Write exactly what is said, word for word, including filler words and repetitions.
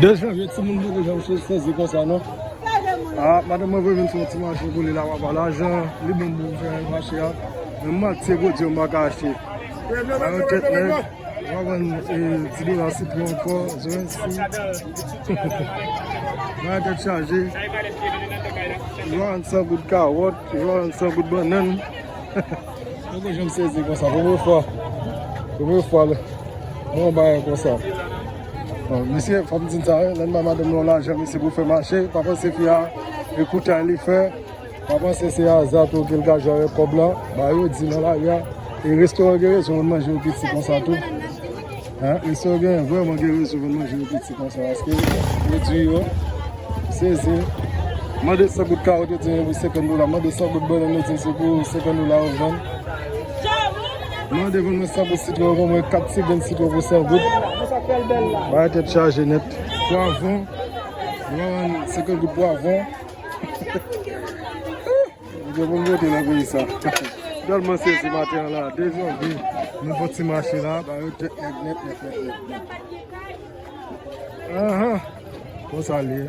De janvye, timoun poko janm sezi konsa non. Ah, madanm mwen voye vin fè yon ti mache pou li la, papa. Lajan li ban m pou m fè mache a. Men m matye, Bondye, m pa ka achte. Nan yon tèt nèg, w a vann, eh, ti dola sitwon ankò, zwensi. Nan yon tèt chaje. Yo vann san goud kawòt, yo vann san goud bannann. Poko janm sezi konsa, premye fwa. Premye fwa, mwen yon bagay konsa. Bon, mesye, fò m di n sa, wi, lè n ba madanm nan lajan, mesye, pou fè mache, pa panse fi a, e koutay li fè, pa panse se aza tou ke l ka jwe avèk kòb la, ba yo di nan lari a, e restoran gen rezon pou manje yo piti konsa tou. Hein? Restoran gen, vrèman gen rezon pou manje yo piti konsa, paske pwodui yo, sezi. Mande san goud kawòt, yo di pou senkant dola. Mande san goud bannann, yo di se pou senkant dola yo vann. Mande vann mwen san goud sitwon, yo ban mwen kat ti grenn sitwon pou san goud. Bagay tèt chaje nèt. Pwavwon, yo ban mwen senkant goud pwavwon. Mwen gen pou m vote nan peyi sa. Tèlman sezi maten an la, de janvye, nou fè ti mache la, ba yo tèt nèt, nèt, nèt, nèt, nèt, nèt. Ahan. Konsa l ye.